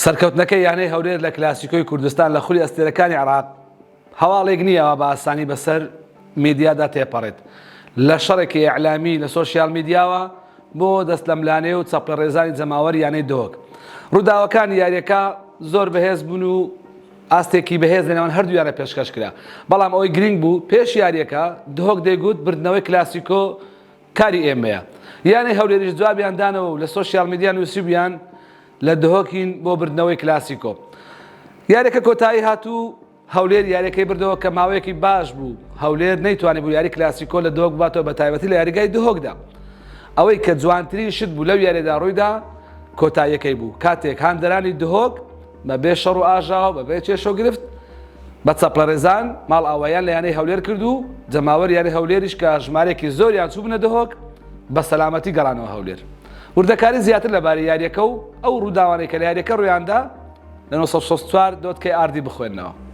سەرکەوتنەکەی یانەی هەولێر لە کلاسیکۆی کوردستان لە خولی ئەستێرەکانی عێراق هەواڵێک نییە وا بە ئاسانی بەسەر میدیادا تێپەڕێت لە شەڕێکی ئیعلامی لە سۆشیال میدیاوە بۆ دەستلەملانێ و چەپڵەڕێزانی جەماوەری یانەی دهۆک. ڕووداوەکانی یارییەکە زۆر بەهێز بوون و ئاستێکی بەهێز لەنێوان هەردوو یانە پێشکەش کرا، بەڵام ئەوەی گرنگ بوو پێش یارییەکە دهۆک دەیگوت بردنەوەی کلاسیکۆ کاری ئێمەیە، یانەی هەولێریش جوابیان دانەوە و لە سۆشیال میدیا نووسیبوویان لە دهۆکین بۆ بردنەوەی کلاسیکۆ. یاریەکە کۆتایی هات و هەولێر یاریەکەی بردەوە کە ماوەیەکی باش بوو هەولێر نەیتوانی بوو یاری کلاسیکۆ لە دهۆک بباتەوە بە تایبەتی لە یاریگای دهۆکدا. ئەوەی کە جوانترین شت بوو لەو یاریدا ڕوویدا کۆتاییەکەی بوو کاتێک هاندەرانی دهۆک بەبێ شەڕ و ئاژاوە بەبێ کێشە و گرفت بە چەپڵەڕێزان ماڵئاواییان لە یانەی هەولێر کرد و جەماوەری یانەی هەولێریش کە ژمارەیەکی زۆریان چووبنە دهۆک بە سەلامەتی گەڕانەوە هەولێر. وردەکاری زیاتر لەبارەی یارییەکە و ئەو ڕووداوانەی کە لە یارییەکە ڕوویاندا لە 964 dot KRD بخوێننەوە.